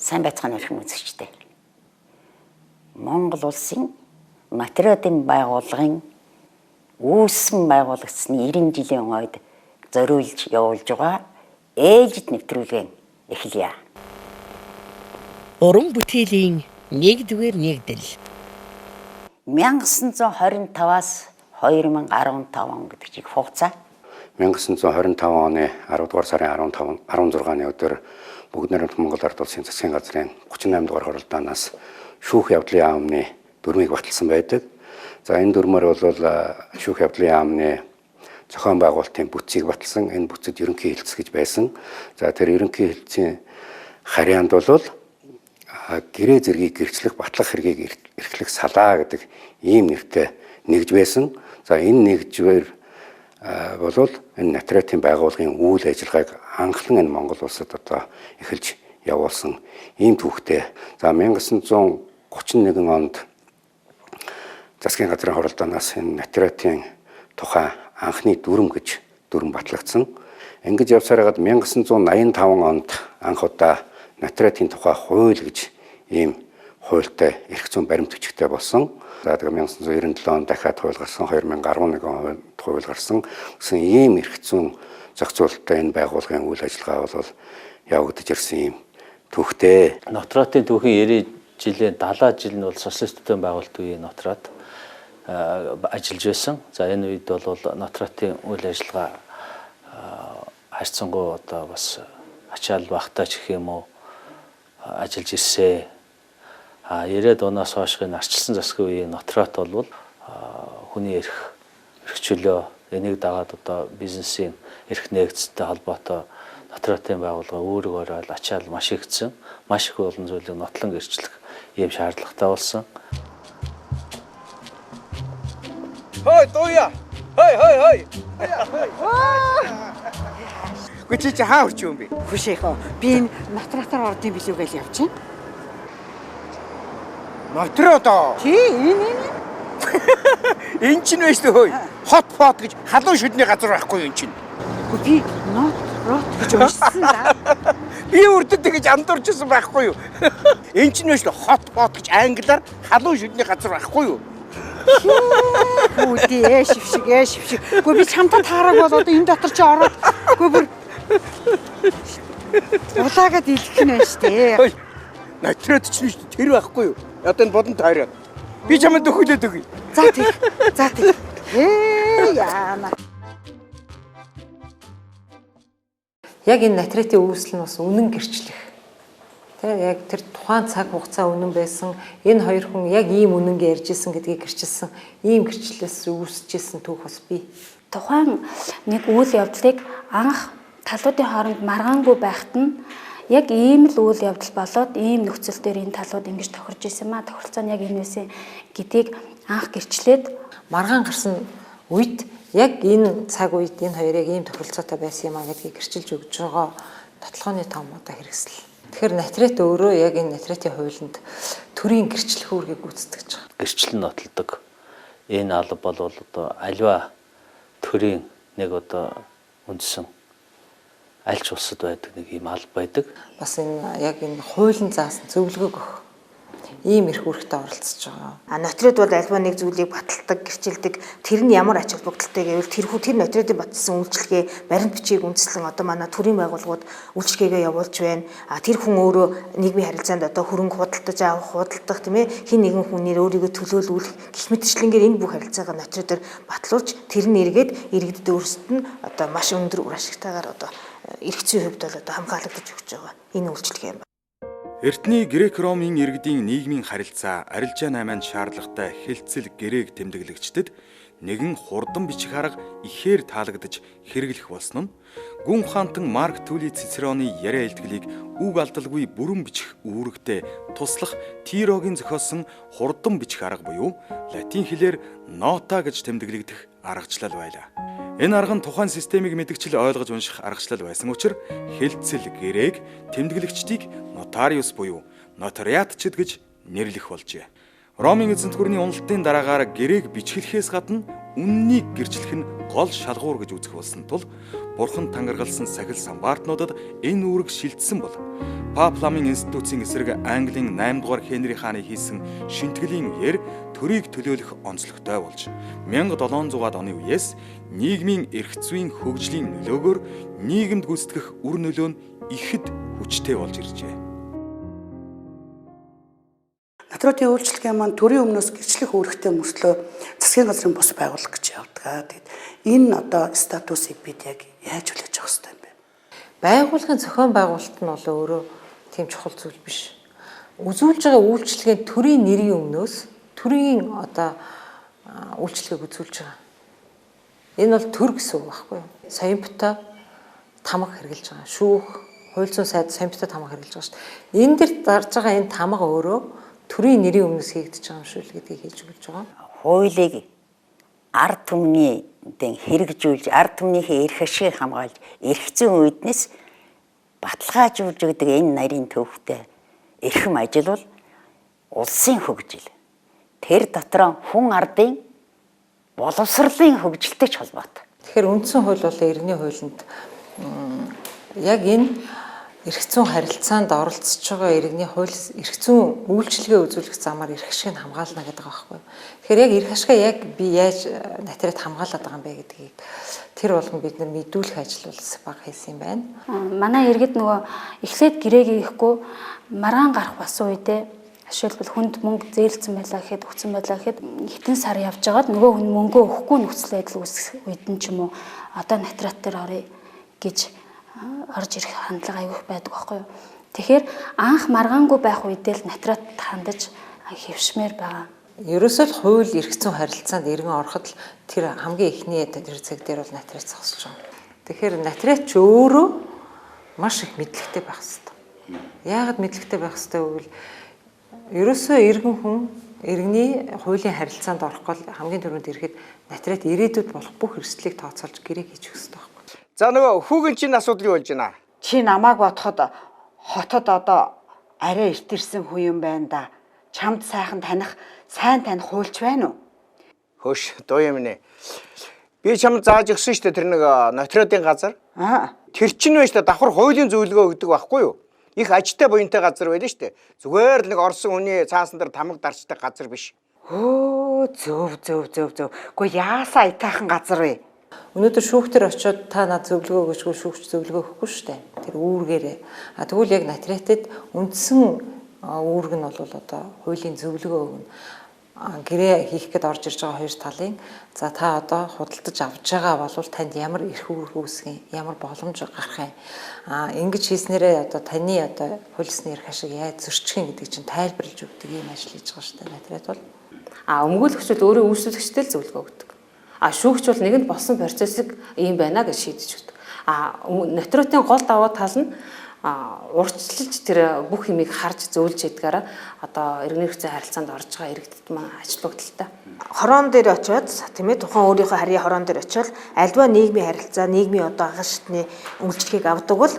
Сайн байцгаана уу эрхэм үзэгчдээ. Монгол улсын нотариатын байгууллагын үүсгэн байгуулагдсаны 90 жилийн ойд зориулж явуулж байгаа ээлжит нэвтрүүлгээ эхэлье. Уран бүтээлийн нэгдүгээр нэгдэл. 1925-аас 2015 он гэдэг чиг хугацаа. 1925 оны 10 дугаар сарын 15 16-ны өдөр Бүгд найрамдах Монгол Ард Улсын засгийн газрын 38 дугаар хуралдаанаас шүүх явдлын яамны дүрмийг баталсан байдаг. За энэ дүрмээр бол шүүх явдлын яамны зохион байгуулалтын бүтцийг баталсан. Энэ бүтцэд ерөнхий хэлц гэж байсан. За тэр ерөнхий хэлцийн харьяанд бол гэрээ зэргийг гэрчлэх, батлах хэргийг эрхлэх салаа гэдэг ийм нэртэй нэгж байсан. За энэ нэгжээр болвол энэ нотариатын байгууллагын үйл ажиллагааг анхлан энэ Монгол улсад одоо эхэлж явуулсан ийм түүхтэй. За 1931 онд засгийн газрын хуралдаанаас энэ нотариатын тухай анхны дүрэм гэж дүрэм батлагдсан. Ингэж явсаар хагаад 1985 онд анх удаа нотариатын тухай хууль гэж ийм хуультай эрх зүйн баримт бичигтэй болсон. За тэгээ 1997 онд дахиад хууль гарсан, 2011 онд хууль гарсан. Гэсэн ийм эрх зүйн зохицуулалттай энэ байгууллагын үйл ажиллагаа бол явагдаж ирсэн ийм түүхтэй. Нотариатын түүхийн 90 жилийн 70 жил нь бол социалист байгуулалт үеийн нотариат ажиллаж байсан. За энэ үед бол нотариатын үйл ажиллагаа харьцангуй одоо бас ачаал багтаа ч гэх юм уу ажиллаж ирсэн. А 90-ад оноос хойшхын арчилсан засгийн үеийн нотариат бол хүний эрх, эрх чөлөө энийг дагаад одоо бизнесийн эрх нэгдэлтэй холбоотой нотариатын байгууллага үүрэг оройл ачаал маш ихсэн, маш их олон зүйлийг нотлон гэрчлэх ийм шаардлагатай болсон. Хой дуя. Хой хой хой. Гү чи чи хаа орчих юм бэ? Хүшээхөө. Би энэ нотариатаар орд юм билүү гэж явчихна. Нотариат. Тий, энэ. Энэ чинь байж төө хөөе. Хот пот гэж халуун шүдний газар байхгүй юм чинь. Үгүй би нот рот гэж уншсан да. Би үрдэд тэгэж андуурчсан байхгүй юу? Энэ чинь байж хот пот гэж англиар халуун шүдний газар байхгүй юу? Хүүдээ шившиг шившиг. Үгүй би чамтай таараг бол одоо энэ дотор чи ороод үгүй бүр улаагаад илэх нь байна штэ. Нотариат чинь шүү дээ тэр байхгүй юу? Одоо энэ бодон тойроод. Би чамд өгөхлөөд өгье. За тэг. За тэг. Ээ яана. Яг энэ нотариатын үүсэл нь бас үнэн гэрчлэх. Тэ яг тэр тухайн цаг хугацаа үнэн байсан. Энэ хоёр хүн яг ийм үнэнгээ ярьж исэн гэдгийг гэрчилсэн. Ийм гэрчлэлээс үүсчихсэн түүх бас бий. Тухайн нэг үйл явдлыг анх талуудын хооронд маргаангүй байхад нь яг ийм л үйл явдал болоод ийм нөхцөл дээр энэ талууд ингэж тохирж исэн маа, тохиролцоо нь яг энэ байсан гэдгийг анх гэрчлээд маргаан гарсан үед яг энэ цаг үед энэ хоёр яг ийм тохиролцоотой байсан юм а гэдгийг гэрчилж өгж байгаа тотлогооны том одоо хэрэгсэл. Тэгэхээр нотариат өөрөө яг энэ нотариатын хуулинд төрийн гэрчлэх үүргийг гүйцэтгэж байгаа. Гэрчлэн нотолдог энэ алба бол одоо аливаа төрийн нэг одоо үндсэн аль ч улсад байдаг нэг ийм алба байдаг. Бас энэ яг энэ хуулийн заасан зөвлөгөөг өгөх ийм эрх үүрэгтэй оролцож байгаа. А нотариат бол альва нэг зүйлийг баталдаг, гэрчилдэг. Тэр нь ямар ач холбогдолтой гэвэл тэр нотариатын баталсан үйлчилгээ, баримт бичгийг үндэслэн одоо манай төрийн байгууллагууд үйлчилгээгээ явуулж байна. А тэр хүн өөрөө нийгмийн харилцаанд одоо хөрөнгө худалдаж авах, худалдах тийм хин нэгэн хүнээр өөрийгөө төлөөлүүлэх гэх мэтчлэнгээр энэ бүх харилцаагаа нотариатаар батлуулж тэр нь эргээд иргэдэд өөрсдөд нь одоо маш өндөр үр ашигтайгаар одоо эрх зүйн хувьд бол одоо хамгаалагдаж өгч байгаа энэ үйлчилгээ юм. Эртний Грек Ромын иргэдийн нийгмийн харилцаа арилжаа 8-нд шаардлагатай хэлцэл гэрээг тэмдэглэгчдэд нэгэн хурдан бичих арга ихээр таалагдаж хэрэглэх болсон нь гүн ухаантан Марк Тули Цицероны яриа илтгэлийг үг алдалгүй бүрэн бичих үүрэгтэй туслах Тирогийн зохиосон хурдан бичих арга буюу латин хэлээр нота гэж тэмдэглэгдэх аргачлал байлаа. Энэ арга нь тухайн системийг мэдгчил ойлгож унших аргачлал байсан учраас хэлцэл гэрээг тэмдэглэгчдийг нотариус буюу нотариатчид гэж нэрлэх болжээ. Ромын эзэнт гүрний уналтын дараагаар гэрээг бичгэлэхээс гадна үннийг гэрчлэх нь гол шалгуур гэж үзэх болсон тул бурхан тангаргалсан сахил самбаартнуудад энэ үүрэг шилжсэн бол Пап ламын институцийн эсрэг Английн 8 дугаар Хенри хааны хийсэн шинтгэлийн үеэр төрийг төлөөлөх онцлогтой болж 1700-аад оны үеэс нийгмийн эрх зүйн хөгжлийн нөлөөгөөр нийгэмд гүйцэтгэх үр нөлөө нь ихэд хүчтэй болж иржээ. Нотариатын үйлчилгээ маань төрийн өмнөөс гэрчлэх үүрэгтэй мөртлөө засгийн газрын бус байгууллага гэж явдаг. Тэгээд энэ одоо статусыг бид яг яаж хүлээж авах ёстой юм бэ? Байгууллагын зохион байгуулалт нь бол өөрөө тийм чухал зүйл биш. Үзүүлж байгаа үйлчилгээний төрийн нэрийн өмнөөс төрийн одоо үйлчилгээг үзүүлж байгаа. Энэ бол төр гэсэн үг байхгүй юу? Соёмптой тамга хэрглэж байгаа. Шүүх, хууль зүйн сайд соёмптой тамга хэрглэж байгаа шүү дээ. Энэ дэр дарж байгаа энэ тамга өөрөө төрийн нэрийн өмнөөс хийгдэж байгаа юм шүү л гэдгийг хэлж өгч байгаа. Хуулийг ард түмний хэрэгжүүлж, ард түмнийхээ эрх ашигыг хамгаалж, эрх зүйн үүднээс баталгаажуулж өгдөг энэ нарийн төвхтэй эрхэм ажил бол улсын хөгжил. Тэр дотроо хүн ардын боловсролын хөгжилтэй ч холбоотой. Тэгэхээр үндсэн хууль бол иргэний хуулинд яг энэ эрх зүйн харилцаанд оролцож байгаа иргэний хууль эрх зүйн үйлчилгээ үзүүлэх замаар эрх ашиг нь хамгаална гэдэг байгаа байхгүй юу. Тэгэхээр яг эрх ашгаа яг би яаж нотариат хамгаалаад байгаа юм бэ гэдгийг тэр болгон бид нар мэдүүлэх ажил бол бага хийсэн юм байна. Манай иргэд нөгөө эхлээд гэрээг хийхгүй маргаан гарах болсон үедээ жишээлбэл хүнд мөнгө зээлцсэн байлаа гэхэд өгсөн байлаа гэхэд хитэн сар явж байгаад нөгөө хүн мөнгөө өгөхгүй нөхцөл байдал үүсэх үед нь ч юм уу одоо нотариат дээр оръё гэж орж ирэх хандлага аягүй байдаг байхгүй юу. Тэгэхээр анх маргаангүй байх үедээ л нотариат хандаж хэвшмээр байгаа. Ерөөсөө л хууль эрх зүйн харилцаанд иргэн ороход л тэр хамгийн эхний тэр цаг дээр бол нотариат зогсож байгаа. Тэгэхээр нотариат ч өөрөө маш их мэдлэгтэй байх хэрэгтэй. Яагаад мэдлэгтэй байх хэрэгтэй вэ гэвэл ерөөсөө иргэн хүн иргэний хуулийн харилцаанд орох гол хамгийн түрүүнд ирэхэд нотариат ирээдүйд болох бүх эрсдлийг тооцоолж гэрээг хийж өгөх хэрэгтэй байхгүй. За нөгөө хүүгэн чинь асуудал юу болж байна? Чи намайг бодоход хотод одоо арай эрт ирсэн хүн юм байна да. Чамд сайхан таних, сайн таних хуульч байна уу? Хөш, дуу юм нэ. Би чамд зааж өгсөн шүү дээ тэр нэг нотариатын газар. Аа. Тэр чинь байна шүү дээ давхар хуулийн зөвлөгөө өгдөг байхгүй юу? Их ажтай буянтай газар байлаа шүү дээ. Зүгээр л нэг орсон хүний цаасан дээр тамга дарчдаг газар биш. Өө, зөв зөв зөв зөв. Гэхдээ яасаа аятайхан газар вэ? Өнөөдөр шүүхтэр очиод та над зөвлөгөө өгөөчгүй шүүгч зөвлөгөө өгөхгүй шүү дээ. Тэр үүргээрээ. А тэгвэл яг нотариатад үндсэн үүрэг нь бол одоо хуулийн зөвлөгөө өгнө. Гэрээ хийх гээд орж ирж байгаа хоёр талын за та одоо худалдаж авч байгаа бол танд ямар эрх үүрэг үүсгэн, ямар боломж гарах юм. А ингэж хийснээрээ одоо таны одоо хууль ёсны эрх ашиг яаж зөрчих юм гэдгийг чинь тайлбарлаж өгдөг ийм ажил хийж байгаа шүү дээ нотариат бол. А өмгөөлөгч бол өөрөө үйлчлүүлэгчтэй л зөвлөгөө өгдөг. А шүүгч бол нэгэнд болсон процессыг ийм байна гэж шийдэж өгдөг. А нотариатын гол давуу тал нь урьдчилж тэр бүх юмыг харж зөвлөж хийдгаараа одоо иргэний эрх зүйн харилцаанд орж байгаа иргэдэд маань ач холбогдолтой. Хорон дээр очиод тийм ээ тухайн өөрийнхөө харийн хорон дээр очиод альва нийгмийн харилцаа, нийгмийн одоо анхан шатны үйлчлэгийг авдаг бол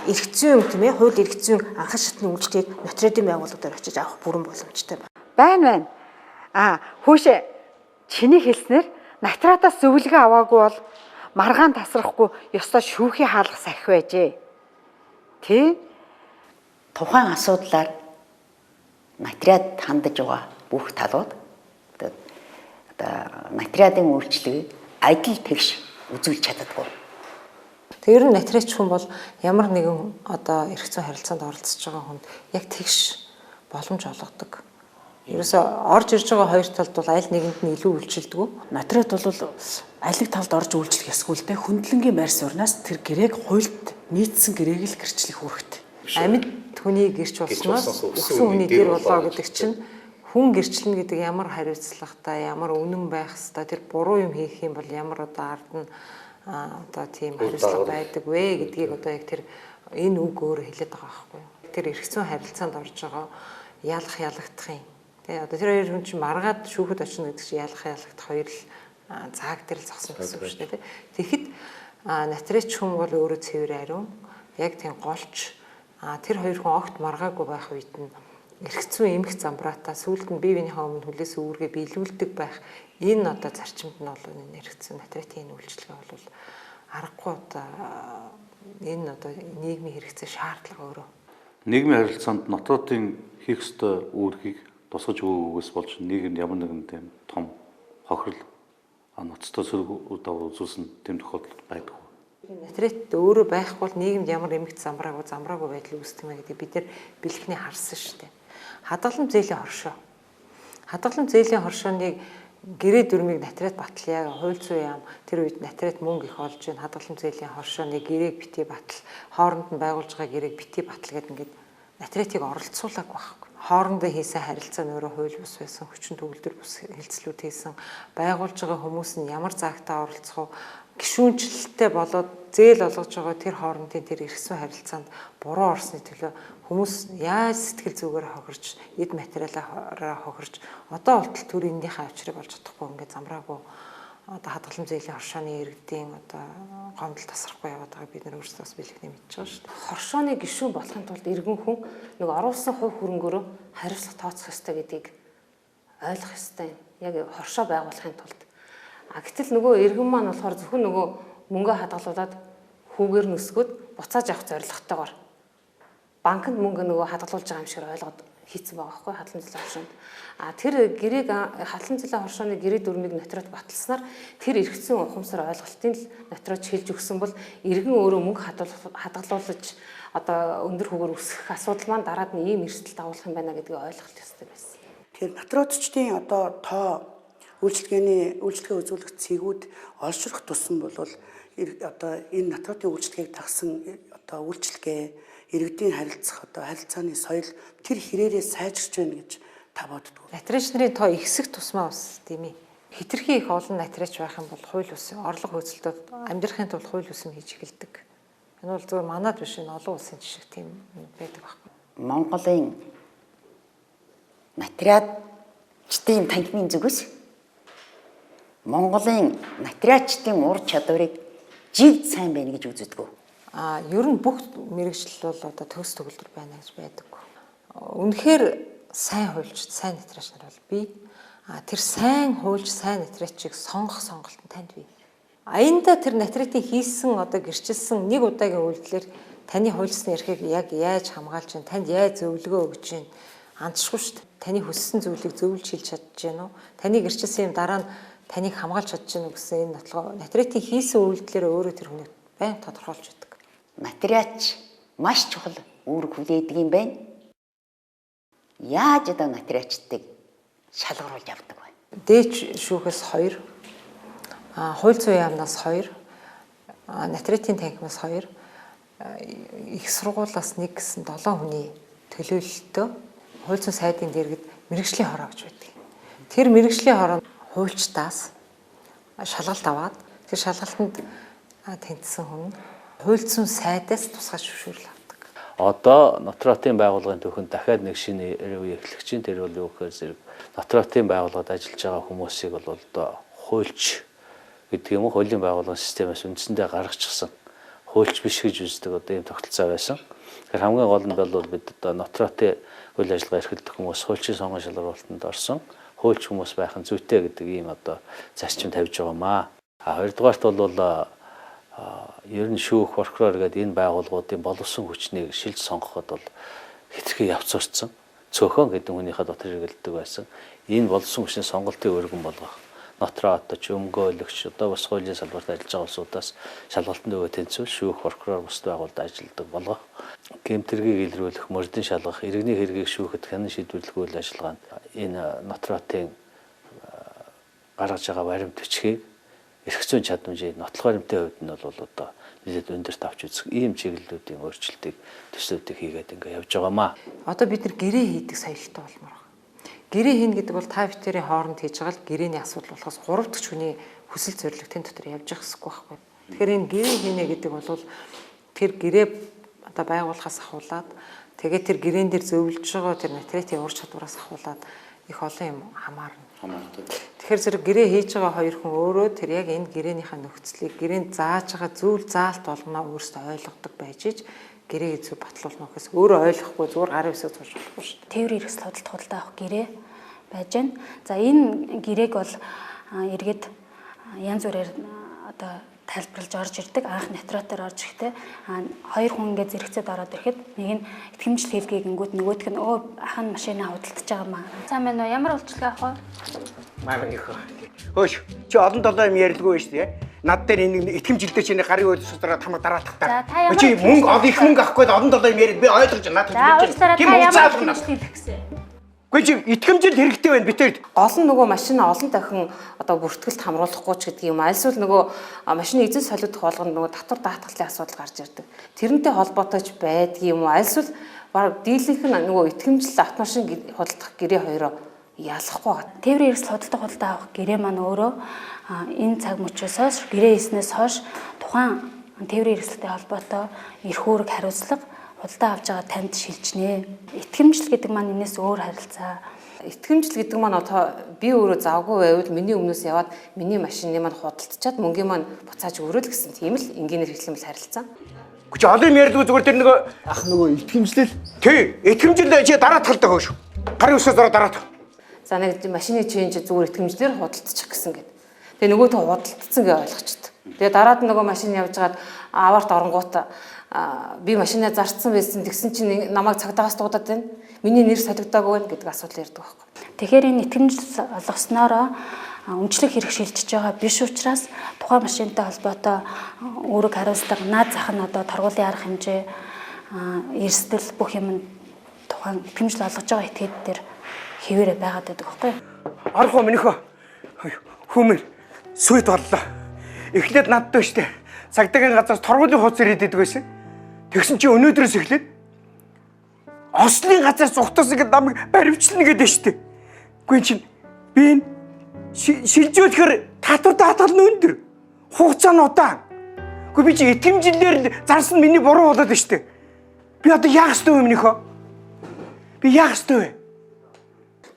эрх зүйн тийм ээ хууль эрх зүйн анхан шатны үйлчлэгийг нотариатын байгууллага дээр очиж авах бүрэн боломжтой байна. Байна байна. Аа, хүүшээ чиний хэлснээр нотариатаас зөвлөгөө аваагүй бол маргаан тасрахгүй ёстой шүүхийн хаалга сахи байжээ. Тэ? Тухайн асуудлаар нотариат хандаж байгаа бүх талууд одоо нотариатын үйлчлэгийг адил тэгш үзүүлж чаддаггүй. Тэр нь нотариач хүн бол ямар нэгэн одоо эрх зүйн харилцаанд оролцож байгаа хүнд яг тэгш боломж олгодог. Ерөөсөө орж ирж байгаа хоёр талд бол аль нэгэнд нь илүү үйлчилдэг. Нотариат бол алиг талд орж үйлчлэх ёсгүй л дээ. Хөндлөнгийн байр сууриас тэр гэрээг хуульд нийцсэн гэрээг л гэрчлэх үүрэгтэй. Амьд хүний гэрч болсноос өссөн хүний гэр болоо гэдэг чинь хүн гэрчлэнэ гэдэг ямар хариуцлагатай, ямар үнэн байх хэвээр тэр буруу юм хийх юм бол ямар одоо ард нь одоо тийм хариуцлага байдаг вэ гэдгийг одоо яг тэр энэ үг өөрөө хэлээд байгаа байхгүй юу. Тэр эрх зүйн харилцаанд орж байгаа ялах ялагдах юм. Тэгээ одоо тэр хоёр хүн чинь маргаад шүүхэд очино гэдэг чинь ялах ялагдах хоёр л зааг дээр л зогсно гэсэн үг шүү дээ. Тэгэхэд нотариач хүн бол өөрөө цэвэр ариун, яг тийм голч тэр хоёр хүн огт маргаагүй байх үед нь Эрх зүйн эмх замбраатай сүүлд нь бие биенийхээ өмнө хүлээс үүргээ биелүүлдэг байх энэ одоо зарчимд нь бол энэ эрх зүйн нотариатын энэ үйлчилгээ бол аргагүй одоо энэ одоо нийгмийн хэрэгцээ шаардлага өөрөө. Нийгмийн харилцаанд нотариатын хийх ёстой үүргийг тусгаж өгөөгөөс болж нийгэмд ямар нэгэн тийм том хохирол ноцтой сөрөг үр дагавар үзүүлсэн тийм тохиолдол байдаг. Нотариат өөрөө байхгүй бол нийгэмд ямар эмгт замбраагүй байдал үүсдэг мэ гэдэг бид нар бэлгэний харсан шүү дээ. Хадгаламж зээлийн хоршоо. Хадгаламж зээлийн хоршооныг гэрээ дүрмийг нотариат батлая. Хууль зүйн яам тэр үед нотариат мөнгө их олж байна. Хадгаламж зээлийн хоршооны гэрээг битгий батал, хооронд нь байгуулж байгаа гэрээг битгий батал гэдэг ингээд нотариатыг оролцуулаагүй байхгүй. Хоорондоо хийсэн харилцаа нь өөрөө хууль бус байсан, хүчин төгөлдөр бус хэлцлүүд хийсэн, байгуулж байгаа хүмүүс нь ямар заагтаа оролцох вэ? Гишүүнчлэлтэй болоод зээл олгож байгаа тэр хоорондын тэр эрх зүйн харилцаанд буруу орсны төлөө хүмүүс яаж сэтгэл зүгээр хохирч, эд материалаараа хохирч одоо болтол төр энэнийхээ авчрыг олж чадахгүй ингээд замраагүй одоо хадгаламж зээлийн хоршооны иргэдийн одоо гомдол тасрахгүй яваад байгааг бид нар өөрсдөө бас бэлгэний мэдж байгаа шүү дээ. Хоршооны гишүүн болохын тулд иргэн хүн нэг оруулсан хувь хөрөнгөөрөө хариуцлага тооцох ёстой гэдгийг ойлгох ёстой юм. Яг хоршоо байгуулахын тулд. А гэтэл нөгөө иргэн маань болохоор зөвхөн нөгөө мөнгө хадгалуулад хүүгээр нөсгөөд буцааж авах зорилготойгоор банкнд мөнгө нөгөө хадгалуулж байгаа юм шиг ойлгоод хийцэн байгаа байхгүй хадгаламж зээлийн хоршоонд. А тэр гэрээг хадгаламж зээлийн хоршооны гэрээ дүрмийг нотариат баталснаар тэр эрх зүйн ухамсар ойлголтын л нотариат хэлж өгсөн бол иргэн өөрөө мөнгө хадгалуулж одоо өндөр хүүгээр өсгөх асуудал маань дараад нь ийм эрсдэл дагуулах юм байна гэдгийг ойлгох ёстой байсан. Тэгэхээр нотариатчдын одоо тоо үйлчилгээний үйлчилгээ үзүүлэх цэгүүд олшрох тусам бол одоо энэ нотариатын үйлчилгээг дагсан одоо үйлчилгээ иргэдийн харилцах одоо харилцааны соёл тэр хэрээрээ сайжирч байна гэж та боддгоо. Нотариач нарын тоо ихсэх тусмаа бас тийм ээ. Хитрхи их олон нотариач байх юм бол хууль бус орлого хөөцөлтөд амьдрахын тулд хууль бус юм хийж эхэлдэг. Энэ бол зөвхөн манад биш, энэ олон улсын жишг тийм байдаг байхгүй. Монголын нотариатчдын танхимын зүгээс Монголын нотариатчдын ур чадварыг жигд сайн байна гэж үздэг. А ер нь бүх мэргэжил бол одоо төгс төгөлдөр байна гэж байдаг. Үнэхээр сайн хуульч, сайн нотариач нар бол бий. А тэр сайн хуульч, сайн нотариачийг сонгох сонголт нь танд бий. Аянда тэр нотариатын хийсэн одоо гэрчилсэн нэг удаагийн үйлдэлээр таны хуульчсны эрхийг яг яаж хамгаалж байна, танд яаж зөвлөгөө өгч байна андшгүй шүү дээ. Таны хүссэн зүйлийг зөвлөж хэлж чадж байна уу? Таны гэрчилсэн юм дараа нь таныг хамгаалж чадж байна уу гэсэн энэ нотлогоо нотариатын хийсэн үйлдэлээр өөрөө тэр хүнийг байн тодорхойлж өгдөг. Нотариач маш чухал үүрэг хүлээдэг юм байна. Яаж одоо нотариачдыг шалгаруулж авдаг вэ? Дээч шүүхээс 2, хууль зүйн яамнаас 2, нотариатын танхимаас 2, их сургуулиас 1 гэсэн 7 хүний төлөөлөлтөө хууль зүйн сайдын дэргэд мэргэжлийн хороо гэж байдаг. Тэр мэргэжлийн хороо хуульчдаас шалгалт аваад тэр шалгалтанд тэнцсэн хүн хууль зүйн сайдаас тусгай зөвшөөрөл авдаг. Одоо нотариатын байгууллагын түүхэнд дахиад нэг шинэ үе эхлэх чинь тэр бол юу гэхээр зэрэг нотариатын байгууллагад ажиллаж байгаа хүмүүсийг бол одоо хуульч гэдэг юм уу хуулийн байгууллагын системээс үндсэндээ гаргачихсан хуульч биш гэж үздэг одоо ийм тогтолцоо байсан. Тэгэхээр хамгийн гол нь бол бид одоо нотариатын үйл ажиллагаа эрхэлдэг хүмүүс хуульчийн сонгон шалгаруулалтанд орсон хуульч хүмүүс байх нь зүйтэй гэдэг ийм одоо зарчим тавьж байгаа маа. А хоёрдугаарт бол ер нь шүүх, прокурор гэдэг энэ байгууллагуудын боловсон хүчнийг шилж сонгоход бол хэтэрхий явцурцсан. Цөөхөн гэдэг хүнийхээ дотор хэрэгэлдэг байсан. Энэ боловсон хүчний сонголтын өргөн болгох нотариатч, өмгөөлөгч, одоо бас хуулийн салбарт ажиллаж байгаа улсуудаас шалгалтанд өгөө тэнцвэл шүүх, прокурор бусад байгууллагад ажилладаг болгох, гэмтэргийг илрүүлэх, мөрдөн шалгах, иргэний хэргийг шүүхэд хянан шийдвэрлэх үйл ажиллагаанд энэ нотариатын гаргаж байгаа баримт бичгийг эрх зүйн чадамжийг нотлох баримтын хувьд нь бол одоо нэлээд өндөрт авч үзэх ийм чиглэлүүдийн өөрчлөлтийг төслүүдийг хийгээд ингээ явж байгаамаа. Одоо бид нар гэрээ хийдэг соёлтой болмоор байна. Гэрээ хийнэ гэдэг бол та бүхэн хооронд хийж байгаа л гэрээний асуудал болохоос гурав дахь хүний хүсэл зорилго тэн дотор явж явах хэрэггүй байхгүй. Тэгэхээр энэ гэрээ хийнэ гэдэг бол тэр гэрээ одоо байгуулахаас ахуулаад тэгээд тэр гэрээн дээр зөвлөж байгаа тэр нотариатын ур чадвараас ахуулаад их олон юм хамаарна. Хамаардаг. Тэгэхээр зэрэг гэрээ хийж байгаа хоёр хүн өөрөө тэр яг энэ гэрээнийхээ нөхцөлийг гэрээнд зааж байгаа зүйл заалт болгоноо өөрсдөө ойлгодог байж ич гэрээг зөв батлуулна гэхээс өөрөө ойлгохгүй зүгээр гарын үсэг зурж болохгүй шүү дээ. Тээврийн хэрэгсэл худалдах худалдаа авах гэрээ байж байна. За энэ гэрээг бол иргэд янз бүрээр одоо тайлбарлаж орж ирдэг. Анх нотариатаар орж ирэхдээ хоёр хүн ингээд зэрэгцээд ороод ирэхэд нэг нь итгэмжлэл хийлгэе гингүүт нөгөөх нь өө ах нь машинаа худалдаж байгаа маа. Сайн байна уу? Ямар үйлчилгээ авах вэ? Маа минийхөө. Хөөш чи олон долоо юм ярилгүй байж тээ. Над дээр энэ итгэмжилдээ чиний гарын үйлсээр тамга дараалах та. Чи мөнгө ол их мөнгө авахгүй олон долоо юм яриад би ойлгож байна. Надад хэлж. Тийм хугацаа алгана. Үгүй чи итгэмжил хэрэгтэй байна битэр. Гол нь нөгөө машин олон дахин одоо бүртгэлд хамруулахгүй ч гэдэг юм. Альсвал нөгөө машины эзэн солигдох болгонд нөгөө татвар даатгалын асуудал гарч ирдэг. Тэрнтэй холбоотой ч байдгийн юм уу? Альсвал баг дийлэнх нь нөгөө итгэмжил автомашин худалдах гэрээ хоёроо ялахгүй байгаа. Тээврийн хэрэгсэл худалдах худалдаа авах гэрээ маань өөрөө энэ цаг мөчөөс хойш гэрээ хийснээс хойш тухайн тээврийн хэрэгсэлтэй холбоотой эрх үүрэг хариуцлага худалдаа авч байгаа танд шилжнэ. Итгэмжил гэдэг маань энэс өөр харилцаа. Итгэмжил гэдэг маань одоо би өөрөө завгүй байвал миний өмнөөс яваад миний машины маань худалдачаад мөнгөний маань буцааж өгөрөл гэсэн тийм л энгийнээр хэлэх юм харилцаа. Чи олон юм ярьдгүй зүгээр тэр нөгөө ах нөгөө итгэмжлэл. Тий, итгэмжил чи дараатгалтай хөөш. Гарын үсээ зураа дараат. За нэг машины ченж зүгээр итгэмжлэр худалдчих гэсэн гээд. Тэгээ нөгөөтөө худалдсан гэж ойлгочтой. Тэгээ дараад нөгөө машин явж хагаад аваарт оронгууд би машинаа зарцсан байсан тэгсэн чинь намайг цагдаагаас дуудаад байна. Миний нэр солигдоогүй байна гэдэг асуудал ярьдаг байхгүй. Тэгэхээр энэ итгэмжил олгосноороо өмчлөх хэрэг шилжиж байгаа биш учраас тухайн машинтай холбоотой үүрэг хариуцлага наад зах нь одоо торгуулийн арга хэмжээ эрсдэл бүх юм тухайн итгэмжил олгож байгаа этгээд дээр хэвээрээ байгаад байдаг байхгүй. Арх уу минийхөө. Хүмүүн сүйт боллоо. Эхлээд надтай штэ. Цагдаагийн газар торгуулийн хуудас ирээд идэг байсан. Тэгсэн чи өнөөдрөөс эхлээд ослын газар зугтаас ингээд намайг баривчлана гэдэг штэ. Үгүй чинь би энэ шилжүүлэхээр татвар даатгал нь өндөр. Хугацаа нь удаан. Үгүй би чи итгэмжлэлээр зарсан миний буруу болоод штэ. Би одоо яах ёстой вэ минийхөө? Би яах ёстой вэ?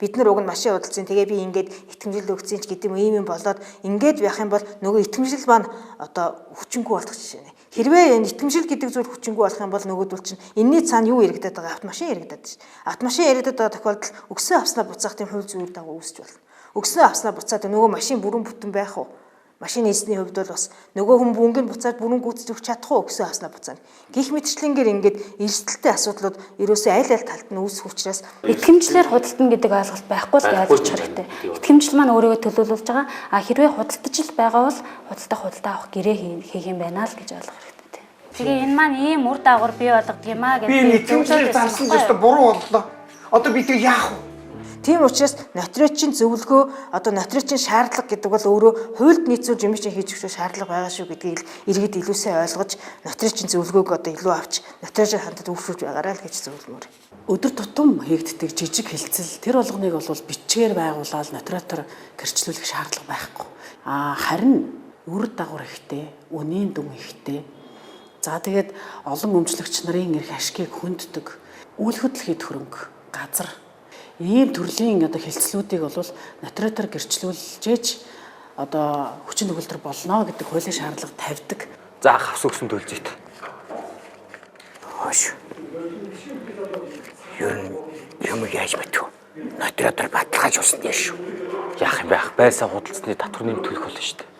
Бид нар уг нь машин худалдсан. Тэгээ би ингээд итгэмжил өгсөн ч гэдэг юм ийм юм болоод ингээд байх юм бол нөгөө итгэмжил маань одоо хүчингү болох жишээ нэ. Хэрвээ энэ итгэмжил гэдэг зүйл хүчингү болох юм бол нөгөөдөл чинь энэний цаана юу яригадаад байгаа? Автомашин яригадаад шин. Автомашин яригадаад байгаа тохиолдолд өгсөн авснаа буцаах тийм хууль зүйн дагуу үүсч болно. Өгсөн авснаа буцаад нөгөө машин бүрэн бүтэн байх уу? Машин эзний хувьд бол бас нөгөө хүн бөнгөнд буцаад бүрэн гүйцэтгэж өгч чадах уу гэсэн хаснаа буцаана. Гэх мэтчлэнгээр ингээд эрсдэлтэй асуудлууд ерөөсөө аль аль талд нь үүсэх учраас итгэмжлэр худалдана гэдэг ойлголт байхгүй л гэж ойлгож хэрэгтэй. Итгэмжил маань өөрийгөө төлөөлүүлж байгаа. А хэрвээ худалдаж л байгаа бол худалдах худалдаа авах гэрээ хийх юм байна л гэж ойлгох хэрэгтэй. Тэгээ энэ маань ийм үр дагавар бий болгодог юм аа гэдэг. Би итгэмжлэр зарсан ч өстө буруу боллоо. Одоо би тэг яах вэ? Тийм учраас нотариачийн зөвлөгөө одоо нотариачийн шаардлага гэдэг бол өөрөө хуульд нийцүүлж юм чинь хийж өгөх шаардлага байгаа шүү гэдгийг л иргэд илүүсээ ойлгож нотариачийн зөвлөгөөг одоо илүү авч нотариачийн хандад үүсгэж байгаарай л гэж зөвлөмөр. Өдөр тутам хийгддэг жижиг хилцэл тэр болгоныг бол бичгээр байгуулаад нотариатор гэрчлүүлэх шаардлага байхгүй. А харин үр дагавар ихтэй, үнийн дүн ихтэй. За тэгээд олон өмчлөгч нарын эрх ашгийг хүнддэг, үйл хөдлөх хөрөнгө, газар ийм төрлийн одоо хилцлүүдийг бол нотариатор гэрчлүүлжээж одоо хүчин төгөлдөр болно гэдэг хуулийн шаардлага тавьдаг. За хавс өгсөн төлзөйт. Хоош. Ер нь юм яаж мэдв? Нотариатор баталгаажуулсан дээ шүү. Яах юм бэ ах? Байсаа худалцсны татвар нэмт төлөх болно шүү дээ.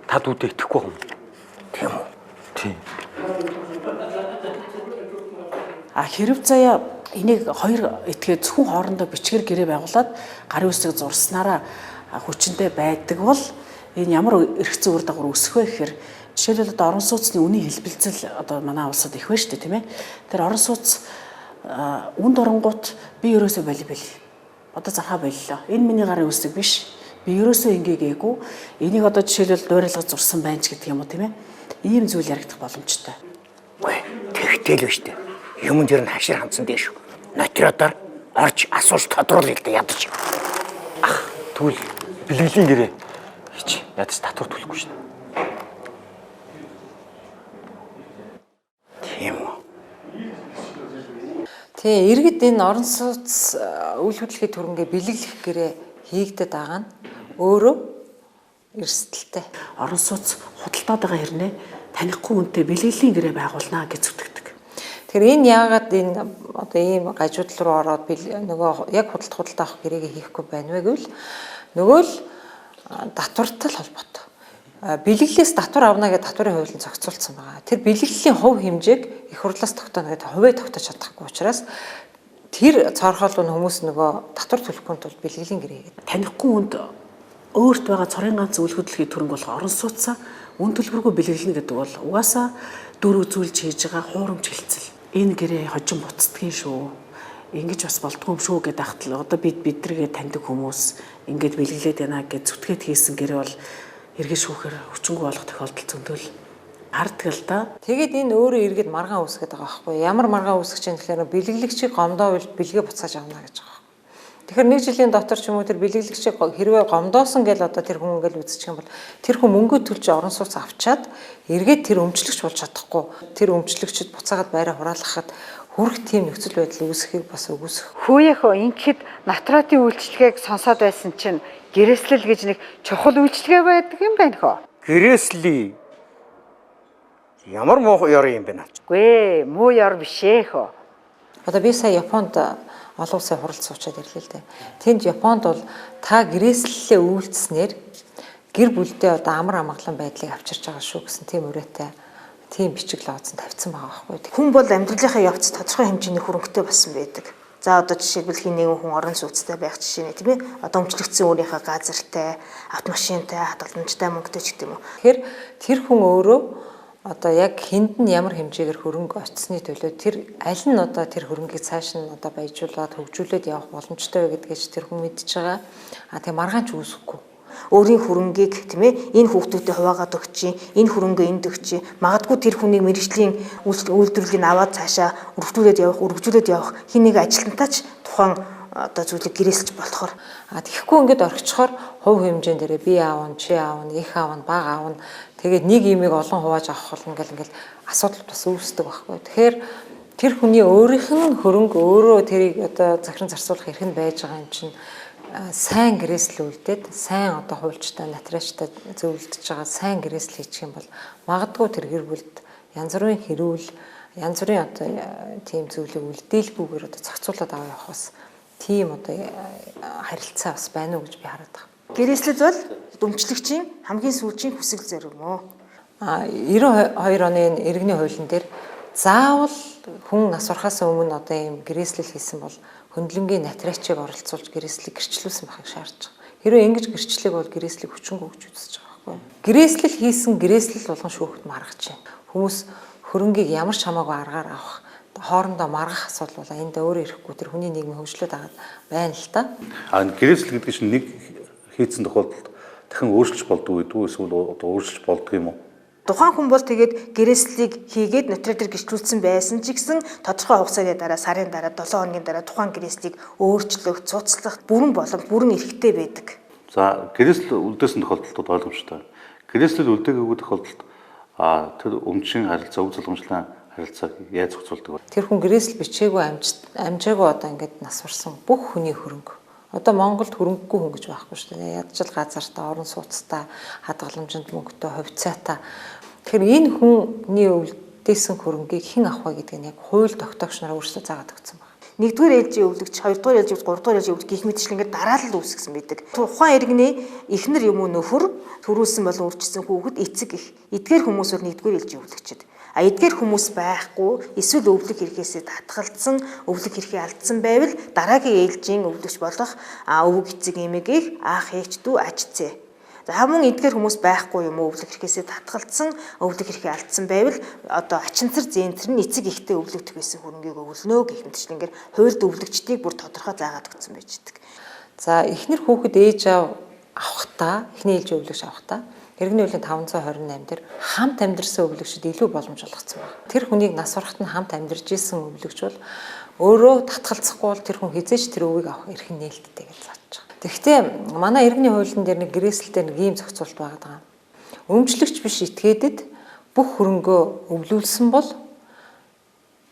Та дүүдээ итгэхгүй юм. Тийм үү? Тийм. А хэрв заяа энийг хоёр этгээд зөвхөн хоорондоо бичгээр гэрээ байгуулад гарын үсэг зурснараа хүчиндээ байдаг бол энэ ямар эрх зүйн үр дагавар үүсэх вэ гэхээр жишээлбэл одоо орон сууцны үнийн хэлбэлзэл одоо манай улсад их байна шүү дээ, тийм ээ. Тэр орон сууц үнд оронгууд би ерөөсөө боли боли. Одоо зархаа боллоо. Энэ миний гарын үсэг биш. Би ерөөсөө ингээ гээгүй. Энийг одоо жишээлбэл дуурайлгаж зурсан байна ч гэдэг юм уу, тийм ээ. Ийм зүйл яригдах боломжтой. Үгүй тэгтэл биш үү? Юм дээр нь хашир хандсан дээ шүү. Нотариатаар орж асууж тодруулъя л да ядаж. Ах тэгвэл бэлгэлийн гэрээ хийч. Ядаж татвар төлөхгүй шин. Тийм үү. Тийм, иргэд энэ орон сууц үйл хөдлөлийн төрөнгээ бэлэглэх гэрээ хийгдэд байгаа нь өөрөө эрсдэлтэй. Орон сууц худалдаад байгаа хэрнээ танихгүй хүнтэй бэлгэлийн гэрээ байгуулнаа гэж зүтгэдэг. Тэгэхээр энэ яагаад энэ одоо ийм гажуудал руу ороод нөгөө яг худалдаа авах гэрээгээ хийхгүй байна вэ гэвэл нөгөө л татвартай л холбоотой. Бэлэглээс татвар авна гэдэг татварын хуулинд зохицуулсан байгаа. Тэр бэлэглэлийн хувь хэмжээг их хурлаас тогтооно гэдэг хувиа тогтоож чадахгүй учраас тэр цоорхоол нь хүмүүс нөгөө татвар төлөхгүй тул бэлгэлийн гэрээ гэдэг. Танихгүй хүнд өөрт байгаа цорын ганц үйл хөдлөлийн төрөнг болох орон сууцаа үн төлбөргүй бэлэглэнэ гэдэг бол угаасаа дүр үзүүлж хийж байгаа хуурамч хэлцэл. Энэ гэрээ хожим буцдгийн шүү. Ингэж бас болдгоо юм шүү гэдэг ахтал одоо бидрэгээ таньдаг хүмүүс ингэж бэлэглээд байна гэж зүтгээд хийсэн гэрээ бол эргэн шүүхээр хүчингү болох тохиолдол зөндөл гардаг л да. Тэгээд энэ өөрөө эргээд маргаан үүсгээд байгаа байхгүй ямар маргаан үүсгэж юм гэхээр бэлэглэгчийг гомдоо бэлгээ буцааж авна гэж байгаа. Тэгэхээр нэг жилийн дотор ч юм уу тэр бэлэглэгчийг хэрвээ гомдоосон гэл одоо тэр хүн ингээл үзчих юм бол тэр хүн мөнгө төлж орон сууц авчаад эргээд тэр өмчлөгч болж чадахгүй тэр өмчлөгчд буцаагаад байраа хураалгахад хүрх тийм нөхцөл байдал үүсэхийг бас үгүйсэх. Хүүе хөө ингэхэд натратын үйлчилгээг сонсоод байсан чинь гэрээслэл гэж нэг чухал үйлчилгээ байдаг юм байна хөө. Гэрээслий ямар муу ёр юм бэ наа? Үгүй ээ, муу ёр биш ээ хөө. Одоо би сая Японд олон улсын хуралд суучаад ирлээ л дээ. Тэнд Японд бол та гэрээслэлээ үйлдснээр гэр бүлдээ одоо амар амгалан байдлыг авчирч байгаа шүү гэсэн тийм уриатай тийм бичиг лооцсон тавьсан байгаа байхгүй. Хүн бол амьдралынхаа явц тодорхой хэмжээний хөрөнгөтэй болсон байдаг. За одоо жишээлбэл хин нэгэн хүн орон сууцтай байх жишээ нэ тийм ээ. Одоо өмчлөгдсөн өөрийнхөө газартай, автомашинтай, хадгаламжтай мөнгөтэй ч гэдэг юм уу. Тэгэхээр тэр хүн өөрөө одоо яг хүнд нь ямар хэмжээгээр хөрөнгө очсны төлөө тэр аль нь одоо тэр хөрөнгийг цааш нь одоо баяжуулаад хөгжүүлээд явах боломжтой вэ гэдгийг ч тэр хүн мэдж байгаа. А тэгээ маргаан ч үүсэхгүй. Өөрийн хөрөнгийг тийм ээ энэ хүүхдүүдэд хуваагаад өгч, энэ хөрөнгөө энд өгч, магадгүй тэр хүнийг мэрэгжлийн үйлдвэрлэлийг аваад цаашаа өргөжүүлээд явах, өргөжүүлээд явах хин нэг ажилтнтай ч тухайн одоо зүйлийг гэрээсэлж болохоор. А тэгэхгүй ингээд орхичхоор хувь хэмжээн дээрээ би аавна, чи аавна, их аавна, бага аавна. Тэгээд нэг имийг олон хувааж авах болно гэл ингээл асуудал бас үүсдэг байхгүй. Тэгэхээр тэр хүний өөрийнх нь хөрөнгө өөрөө тэрийг одоо захиран зарцуулах эрх нь байж байгаа юм чинь сайн гэрээсэл үлдээд сайн одоо хуульчтай, нотариачтай зөвлөдөж байгаа сайн гэрээсэл хийчих юм бол магадгүй тэр гэр бүлд янз бүрийн хэрүүл, янз бүрийн одоо тийм зүйлийг үлдээлгүйгээр одоо зохицуулаад аваа явах бас тийм одоо харилцаа бас байна уу гэж би хараад байгаа. Гэрээслэл бол өмчлөгчийн хамгийн сүүлчийн хүсэл зориг мөө. 92 оны энэ иргэний хуулийн дээр заавал хүн нас барахаас өмнө одоо ийм гэрээслэл хийсэн бол хөндлөнгийн нотариачийг оролцуулж гэрээслийг гэрчлүүлсэн байхыг шаардж байгаа. Хэрвээ ингэж гэрчлэг бол гэрээслийг хүчингү гэж үзэж байгаа байхгүй юу? Гэрээслэл хийсэн гэрээслэл болгон шүүхэд маргаж байна. Хүмүүс хөрөнгийг ямар ч хамаагүй аргаар авах, хоорондоо маргах асуудал бол энд өөрөө ирэхгүй тэр хүний нийгмийн хөгжлөд агаад байна л та. А энэ гэрээслэл гэдэг чинь нэг хийцэн тохиолдолд дахин өөрчилж болдгоо гэдэг үү эсвэл одоо өөрчилж болдго юм уу? Тухайн хүн бол тэгээд гэрээслэлийг хийгээд нотариа дээр гэрчлүүлсэн байсан ч гэсэн тодорхой хугацааны дараа, сарын дараа, 7 хоногийн дараа тухайн гэрээслийг өөрчлөх, цуцлах бүрэн боломж, бүрэн эрхтэй байдаг. За гэрээслэл үлдээсэн тохиолдолд ойлгомжтой. Гэрээслэл үлдээгээгүй тохиолдолд тэр өмчийн харилцаа, өв залгамжлан харилцааг яаж зохицуулдаг вэ? Тэр хүн гэрээсэл бичээгүй амжаагүй одоо ингээд нас барсан бүх хүний хөрөнгө. Одоо Монголд хөрөнгөгүй хүн гэж байхгүй шүү дээ. Ядч л газартай, орон сууцтай, хадгаламжинд мөнгөтэй, хувьцаатай. Тэгэхээр энэ хүний үлдээсэн хөрөнгийг хэн авах вэ гэдгийг нь яг хууль тогтоогч нараа өөрсдөө заагаад өгсөн байна. Нэгдүгээр ээлжийн өвлөгч, хоёрдугаар ээлжийн өвлөгч, гуравдугаар ээлжийн өвлөгч гих мэтчлэн ингээд дараалал үүсгэсэн байдаг. Тухайн иргэний эхнэр юм уу нөхөр, төрүүлсэн болон үрчсэн хүүхэд, эцэг их. Эдгээр хүмүүс бол нэгдүгээр ээлжийн өвлөгчд. А эдгээр хүмүүс байхгүй, эсвэл өвлөх хэрэгээсээ татгалцсан, өвлөх хэрэгээ алдсан байвал дараагийн ээлжийн өвлөгч болох өвөг эцэг эмэг их, аах ээч дүү аж зээ. За мөн эдгээр хүмүүс байхгүй юм уу, өвлөх хэрэгээсээ татгалцсан, өвлөх хэрэгээ алдсан байвал одоо ачинцар зээнтэр нь эцэг ихтэй өвлөгдөх байсан хөрөнгийг өвлөнө гэх мэтчлэн ингээд хуульд өвлөгчдийг бүр тодорхой заагаад өгсөн байж байдаг. За эхнэр хүүхэд ээж аав авахдаа, эхний ээлжийн өвлөгч авахдаа иргэний хуулийн 528 дээр хамт амьдарсан өвлөгчд илүү боломж олгоцсон байна. Тэр хүнийг нас барахад нь хамт амьдарч исэн өвлөгч бол өөрөө татгалзахгүй бол тэр хүн хизээч тэр өвийг авах эрх нь нээлттэй гэж зааж байгаа. Тэгэхдээ манай иргэний хуулийн дээр нэг гэрээсэлтэй нэг ийм зохицуулт байгаа даа. Өмчлөгч биш этгээдэд бүх хөрөнгөө өвлүүлсэн бол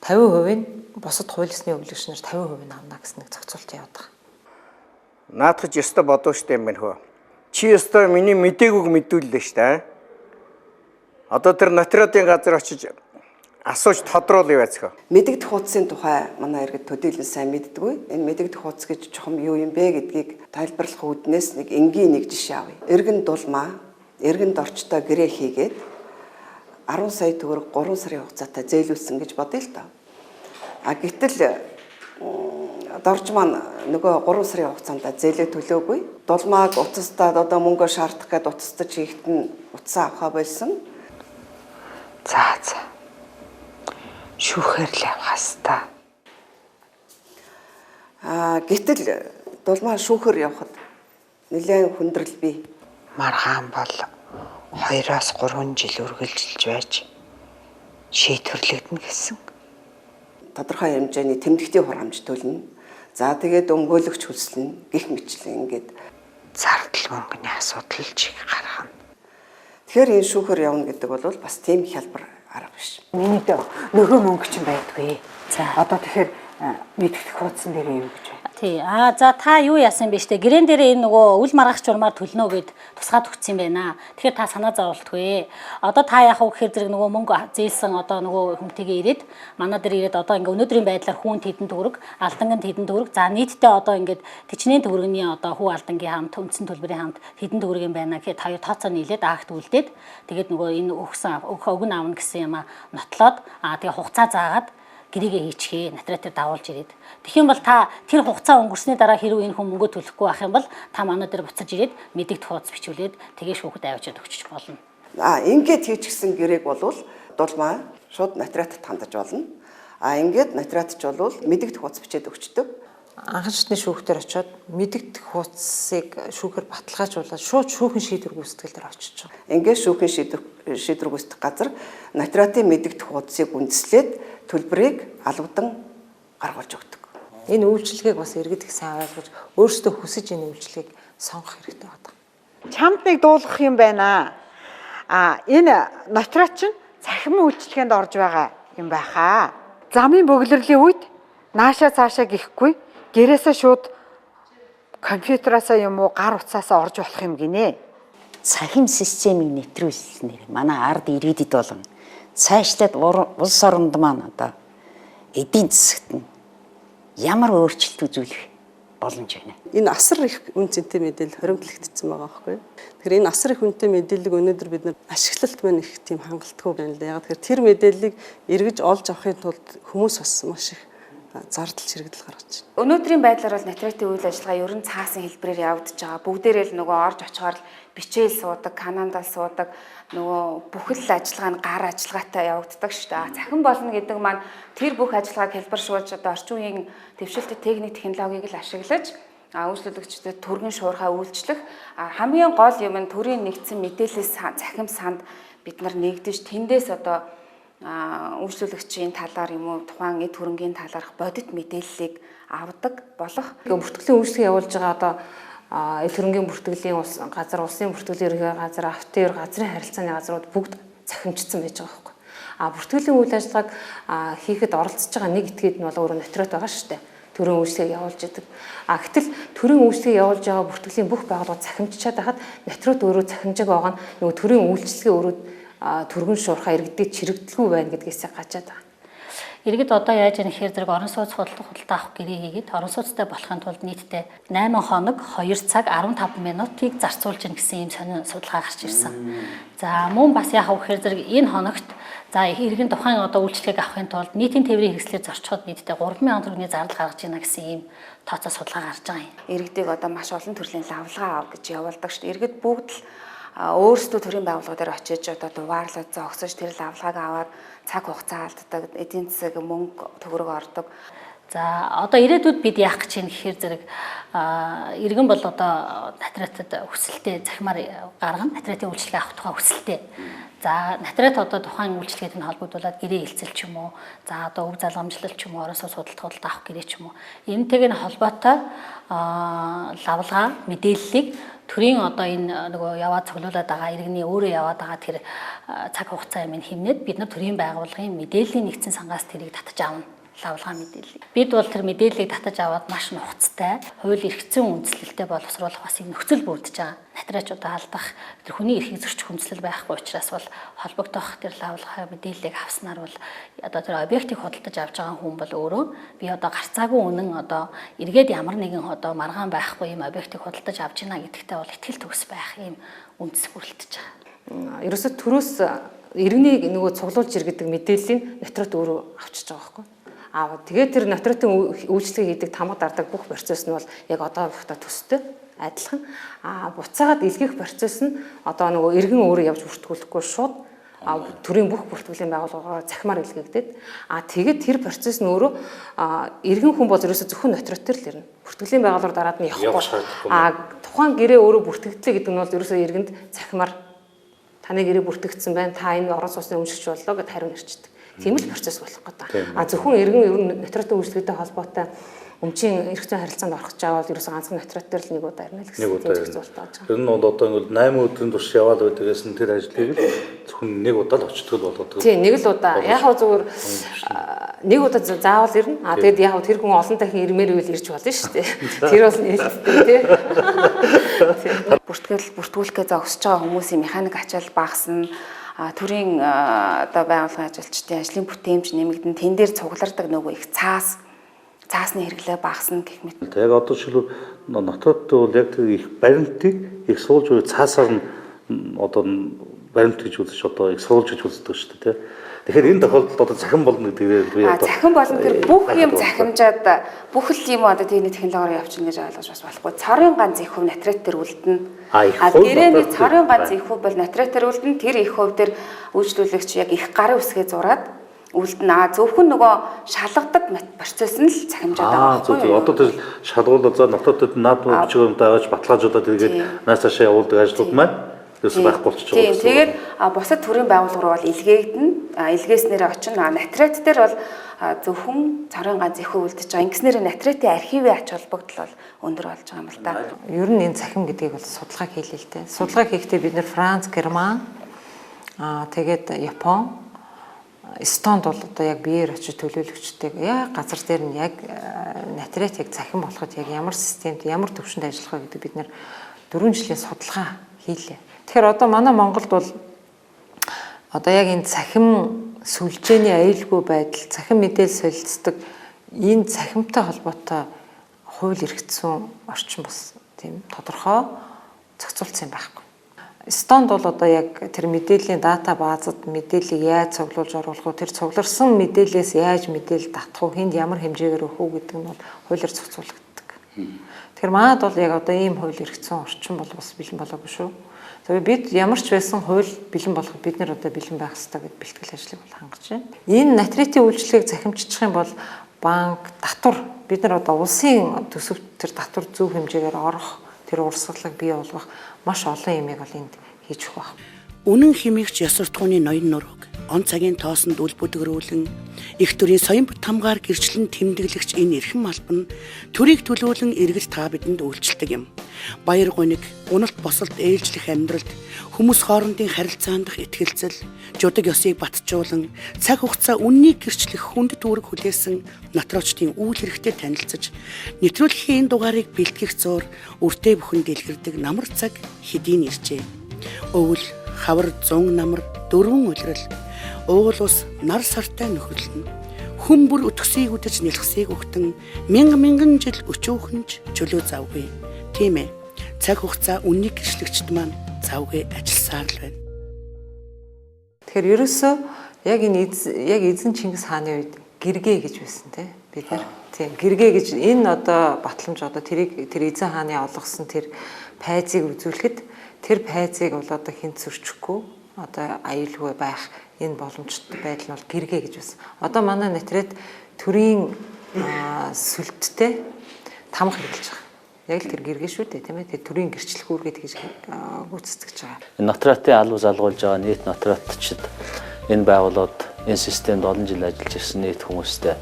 50% нь бусад хууль ёсны өвлөгч нар 50% нь авна гэсэн нэг зохицуулт яваад байгаа. Наадах ч ёстой бодов штэ юм байна хөө. Чи ёстой миний мдэггүйг мэдүүллээ штэ. Одоо тэр нотариатын газар очиж Асууж тодруулъя байцгаа. Мэдэгдэх хуудсын тухай манай иргэд төдийлөн сайн мэддэггүй. Энэ мэдэгдэх хуудас гэж чухам юу юм бэ гэдгийг тайлбарлах үүднээс нэг энгийн нэг жишээ авъя. Иргэн дулмаа, иргэн дорчтой гэрээ хийгээд 10 сая төгрөг 3 сарын хугацаатай зээлүүлсэн гэж бодъё л доо. А гэтэл дорж маань нөгөө 3 сарын хугацаанд зээлээ төлөөгүй. Дулмааг уцастаад одоо мөнгө шаардах гээд уцастаж хийхэд нь утсаа авахаа болсон. За за. Шүүхээр л явах хэвээр. Аа гэтэл дулмаа шүүхээр явхад нэлээд хүндрэл бий. Маргаан бол 2-3 жил үргэлжилж байж шийдвэрлэгдэнэ гэсэн. Тодорхой хэмжээний тэмдэгтийн хурамж төлнө. За тэгээд өмгөөлөгч хүслэнэ гих мэтлэн ингээд зардал мөнгөний асуудал чиг гаргана. Тэгэхээр энэ шүүхээр явна гэдэг бол бас тийм хялбар арга биш. Миний дөө нөгөө мөнгө чинь байдгүй. За одоо тэгэхээр мэдгэх хуудсан дээр юу гэж байна? Тий. Аа за та юу яасан бэ штэ? Гэрэн дээрээ энэ нөгөө үл маргах журмаар төлнө гэд тусгаад өгсөн юм байна. Тэгэхээр та санаа зовлтгүй. Одоо та яах вэ гэхээр зэрэг нөгөө мөнгө зээлсэн одоо нөгөө хүнтэйгээ ирээд манай дээр ирээд одоо ингээ өнөөдрийн байдлаар хүүн тэдэн төгрөг, алдангийн тэдэн төгрөг. За нийтдээ одоо ингээд тэчнээн төгрөгийн одоо хүү алдангийн хамт үндсэн төлбөрийн хамт тэдэн төгрөг юм байна гэхэд хоёр тооцоо нийлээд акт үлдээд тэгээд нөгөө энэ өгсөн өгөн аавна гэсэн юм а нотлоод аа тэгээ хугацаа заагаад гэрээгээ хийчихээ натратаар дагуулж ирээд. Тэгэх юм бол та тэр хугацаа өнгөрсний дараа хэрвээ энэ хүн мөнгө төлөхгүй байх юм бол та манай дээр буцаж ирээд мэдэгдэх хуудас бичүүлээд тэгээ шүүхэд авчиад өгчих болно. Аа ингээд хийчихсэн гэрээг болвол дулмаа шууд натратад хандаж болно. Аа ингээд натратч болвол мэдэгдэх хуудас бичээд өгчдөг. Анхан шатны шүүхтэр очиод мэдэгдэх хуудсыг шүүхээр баталгаажуулаад шууд шүүхэн шийдвэр гүйцэтгэл дээр очиж байгаа. Ингээд шүүхэн шийдвэр гүйцэтгэх газар натратын мэдэгдэх хуудсыг үндэслээд төлбөрийг алгудан гаргуулж өгдөг. Энэ үйлчилгээг бас иргэд их сайн ойлгож өөрсдөө хүсэж энэ үйлчилгээг сонгох хэрэгтэй байдаг. Чамд нэг дуулгах юм байна. А энэ нотрат чинь цахим үйлчилгээнд орж байгаа юм байхаа. Замын бөглөрлийн үед нааша цаашаа гихгүй гэрээсээ шууд компьютераасаа юм уу гар утсаасаа орж болох юм гинэ. Цахим системийг нэвтрүүлснээр манай ард иргэдэд болон цаашлаад улс оронд маань одоо эдийн засагт нь ямар өөрчлөлт үзүүлэх боломж байна. Энэ асар их үн цэнтэй мэдээлэл хоримтлагдсан байгаа байхгүй юу? Тэгэхээр энэ асар их үнэтэй мэдээллийг өнөөдөр бид нар ашиглалт маань их тийм хангалтгүй байна л да. Яг тэгэхээр тэр мэдээллийг эргэж олж авахын тулд хүмүүс бас маш их зардал чирэгдэл гаргаж байна. Өнөөдрийн байдлаар бол натратын үйл ажиллагаа ерөн цаасан хэлбэрээр явагдаж байгаа. Бүгдээрээ л нөгөө орж очихоор л бичээл суудаг, Канадад суудаг, нөгөө бүхэл ажиллагаа нь гар ажиллагаатай явагддаг шүү дээ. Цахим болно гэдэг маань тэр бүх ажиллагааг хэлбэршүүлж одоо орчин үеийн дэвшилтэт техник технологиг л ашиглаж үйлчлүүлэгчдэд түргэн шуурхай үйлчлэх хамгийн гол юм нь төрийн нэгдсэн мэдээлэл цахим санд бид нар нэгдэж тэндээс одоо үйлчлүүлэгчийн талаар юм уу тухайн эд хөрөнгийн талаарх бодит мэдээллийг авдаг болох. Бүртгэлийн үйлчлэг явуулж байгаа одоо эд хөрөнгийн бүртгэлийн улс газар, улсын бүртгэлийн ерөнхий газар, автор газрын харилцааны газрууд бүгд цахимжсан байж байгаа байхгүй. А бүртгэлийн үйл ажиллагааг хийхэд оролцож байгаа нэг этгээд нь бол өөрөө нотрот байгаа шүү дээ. Төрийн үйлчлэгийг явуулж идэг. А гэтэл төрийн үйлчлэгийг явуулж байгаа бүртгэлийн бүх байгууллага цахимжчаад байхад нотрот өөрөө цахимжааг байгаа нь нөгөө төрийн үйлчлэгээ өөрөө түргэн шуурхай иргэдэд чирэгдэлгүй байна гэдгээс гажаад байгаа. Иргэд одоо яаж яах гэхээр зэрэг орон сууц худалдаа авах гэрээ хийгээд орон сууцтай болохын тулд нийтдээ 8 хоног 2 цаг 15 минутыг зарцуулж гин гэсэн ийм сонин судалгаа гарч ирсэн. За мөн бас яах вэ гэхээр зэрэг энэ хоногт за иргэн тухайн одоо үйлчлэгийг авахын тулд нийтийн тээврийн хэрэгслээр зорчход нийтдээ 3000 төгрөгийн зардал гаргаж байна гэсэн ийм тооцоо судалгаа гарч байгаа юм. Иргэдийг одоо маш олон төрлийн лавлгаа ав гэж явуулдаг шүү дээ. Иргэд бүгд л өөрсдөө төрийн байгууллагуудаар очиж одоо дугаарлаад зогсож тэр лавлгааг аваад цаг хугацаа алддаг, эдийн засаг мөнгө төгрөг ордог. За одоо ирээдүйд бид яах гэж байна гэхээр зэрэг иргэн бол одоо натратад хүсэлтээ захимаар гаргана, натратын үйлчилгээ авах тухай хүсэлтээ. За натрат одоо тухайн үйлчилгээтэй нь холбогдуулаад гэрээ хилцэл ч юм уу, за одоо өв залгамжлал ч юм уу, орон сууц худалдаа авах гэрээ ч юм уу. Энэтэйг нь холбоотой лавлгаа мэдээллийг төрийн одоо энэ нөгөө яваад цуглуулад байгаа иргэний өөрөө яваад байгаа тэр цаг хугацаа юм хэмнээд бид нар төрийн байгууллагын мэдээллийн нэгдсэн сангаас тэрийг татаж авна. Лавлгаа мэдээллийг. Бид бол тэр мэдээллийг татаж аваад маш нухацтай, хууль эрх зүйн үндэслэлтэй боловсруулах бас юм нөхцөл бүрдэж байгаа. Натурачуудаа алдах, тэр хүний эрхийг зөрчих хүндэслэл байхгүй учраас бол холбогдох тэр лавлгаа мэдээллийг авснаар бол одоо тэр объектыг худалдаж авч байгаа хүн бол өөрөө би одоо гарцаагүй үнэн одоо эргээд ямар нэгэн одоо маргаан байхгүй юм объектыг худалдаж авч ийна гэдэгтээ бол итгэл төгс байх юм үндэс бүрэлдэж байгаа. Ерөөсө төрөөс иргэнийг нөгөө цуглуулж иргэдэг мэдээллийг натрот өөрөө авчиж байгаа байхгүй. Аа тэгээд тэр натротын үйлчлэгийг хийдэг тамга дардаг бүх процесс нь бол яг одоо бухта төстэй адилхан. Аа буцаагаад илгээх процесс нь одоо нөгөө иргэн өөрөө явж бүртгүүлэхгүй шууд төрийн бүх бүртгэлийн байгууллагаар захимаар илгээгдээд тэгээд тэр процесс нь өөрөө иргэн хүн бол ерөөсө зөвхөн нотрот төр л ирнэ. Бүртгэлийн байгууллагаар дараад нь явахгүй. Тухайн гэрээ өөрөө бүртгэгдлээ гэдэг нь бол ерөөсө иргэнд захимаар таны гэрээ бүртгэгдсэн байна. Та энэ орон сууцны өмшигч боллоо гэд хариу нэрчдэг. Тийм л процесс болох гэдэг. Зөвхөн иргэн ер нь нотротын үйлчлэгээтэй холбоотой өмчийн эрх зүйн харилцаанд орох гэж байгаа бол ерөөсөө ганцхан нотрот дээр л нэг удаа ирнэ л гэсэн зохицуулт болж байгаа. Тэр нь бол одоо ингээл 8 өдрийн турш яваал байдагаас нь тэр ажлыг л зөвхөн нэг удаа л очтгол болгодог. Тийм, нэг л удаа. Яг хөө зүгээр нэг удаа заавал ирнэ. Тэгээд яг хөө тэр хүн олон дахин ирмээр үйл ирж болно шүү дээ. Тэр бол нээлттэй тий. Бүртгэл бүртгүүлэхээ зогсож байгаа хүмүүсийн механик ачаал багасна. Төрийн одоо байгууллагын ажилчдын ажлын бүтээмж нэмэгдэн, тэн дээр цуглардаг нөгөө их цаасны хэрэглээ багасна гэх мэт. Яг одоо жишээлбэл нотод бол яг тэр их баримтыг их суулж буй цаасаар нь одоо баримт гэж үзэж одоо их суулж гэж үздэг шүү дээ тий. Тэгэхээр энэ тохиолдолд одоо цахим болно гэдгээр би одоо цахим болно тэр бүх юм захимжаад бүх л юм одоо тэрний технологиор явчихна гэж ойлгож бас болохгүй. Цорын ганц их хөв натрат дээр үлдэнэ. Гэрээний цорын ганц их хөв бол натрат дээр үлдэнэ. Тэр их хөв дээр үйлчлүүлэгч яг их гарын үсгээ зураад үлдэнэ. Зөвхөн нөгөө шалгадаг процесс нь л цахимжаад байгаа байхгүй юу? Одоо тэр шалгуул за нотодод наад бичиг баримт аваач баталгаажуулаад эргээд наас цаашаа явуулдаг ажлууд маань ерөөсөө байхгүй болчихж байгаа. Тийм. Тэгээд бусад төрийн байгууллага руу бол илгээгдэнэ. Илгээснээрээ очино. Натрат дээр бол зөвхөн цорын ганц их үлдэж байгаа. Ингэснээр натратын архивын ач холбогдол бол өндөр болж байгаа юм л да. Ер нь энэ цахим гэдгийг бол судалгаа хийлээ л дээ. Судалгаа хийхдээ бид нэр Франц, Герман, тэгээд Япон, Эстонд бол одоо яг биеэр очиж төлөөлөгчдөг. Яг газар дээр нь яг натрат яг цахим болоход яг ямар системд, ямар төвшөнд ажиллах вэ гэдэг бид нэр 4 жилийн судалгаа хийлээ. Тэгэхээр одоо манай Монголд бол одоо яг энэ цахим сүлжээний аюулгүй байдал, цахим мэдээлэл солилцдог энэ цахимтай холбоотой хууль эрх зүйн орчин бас тийм тодорхой зохицуулсан юм байхгүй. Эстонд бол одоо яг тэр мэдээллийн дата баазад мэдээллийг яаж цуглуулж оруулах вэ? Тэр цугларсан мэдээллээс яаж мэдээлэл татах вэ? Хүнд ямар хэмжээгээр өгөх үү гэдэг нь бол хуулиар зохицуулагддаг. Тэгэхээр манад бол яг одоо ийм хууль эрх зүйн орчин бол бас бэлэн болоогүй шүү. Бид ямар ч байсан хууль бэлэн болоход бид нэр одоо бэлэн байх ёстой гэд бэлтгэл ажлыг бол хангаж байна. Энэ натритийн үйлчлэгийг захимжчих юм бол банк, татвар бид нар одоо улсын төсөвт тэр татвар зөв хэмжээгээр орох, тэр урсгалыг бий болгох маш олон юмыг бол энд хийж өгөх байх. Үнэн хэмээгч ёс суртахууны ноён нурууг он цагийн тоосонд үл бүдгэрүүлэн их төрийн соён хамгаар гэрчлэн тэмдэглэгч энэ эрхэм албан төрийг төлөөлөн эргэл та бидэнд үйлчилдэг юм. Баяр гуниг, уналт босолт ээлжлэх амьдралд хүмүүс хоорондын харилцаандах итгэлцэл, жудаг ёсыг батжуулан цаг хугацаа үннийг гэрчлэх хүнд түүрэг хүлээсэн натроочдын үйл хэрэгтэй танилцаж нэвтрүүлгийн энэ дугаарыг бэлтгэх зуур үртэй бүхэн дэлгэрдэг намар цаг хэдийн иржээ. Өвөл, хавар, зун намар, дөрвөн улирал уул ус нар сартай нөхөрлөнө. Хүн бүр өтгсийг үдэж нэлхсийг өгтөн мянга мянган жил өчөөхөнч чөлөө завгүй. Тийм ээ. Цаг хугацаа үннийг гэрчлэгчд маань завгүй ажилласаар л байна. Тэгэхээр ерөөсөө яг энэ яг эзэн Чингис хааны үед гэргээ гэж байсан те бид нар. Тийм гэргээ гэж энэ одоо батламж одоо тэрийг тэр эзэн хааны олгосон тэр пайзыг үзүүлэхэд тэр пайзыг бол одоо хэн зөрчихгүй одоо аюулгүй байх энэ боломжтой байдал нь бол гэргээ гэж байсан. Одоо манай натрет төрийн сүлдтэй тамга хэрэглэж байгаа. Яг л тэр гэргээ шүү дээ, тийм ээ. Тэр төрийн гэрчлэх үүргээ тэгж гүйцэтгэж байгаа. Энэ нотратын алба залгуулж байгаа нийт нотратчид энэ байгууллагад энэ системд олон жил ажиллаж ирсэн нийт хүмүүстэй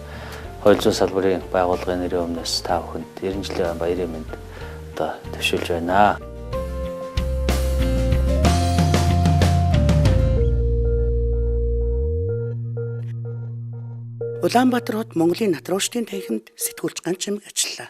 хууль зүйн салбарын байгууллагын нэрийн өмнөөс та бүхэнд 90 жилийн баярын мэнд одоо төвшүүлж байна. Улаанбаатар хот Монголын натурошдын танхимд сэтгүүлч Ганчимэг ажиллаа.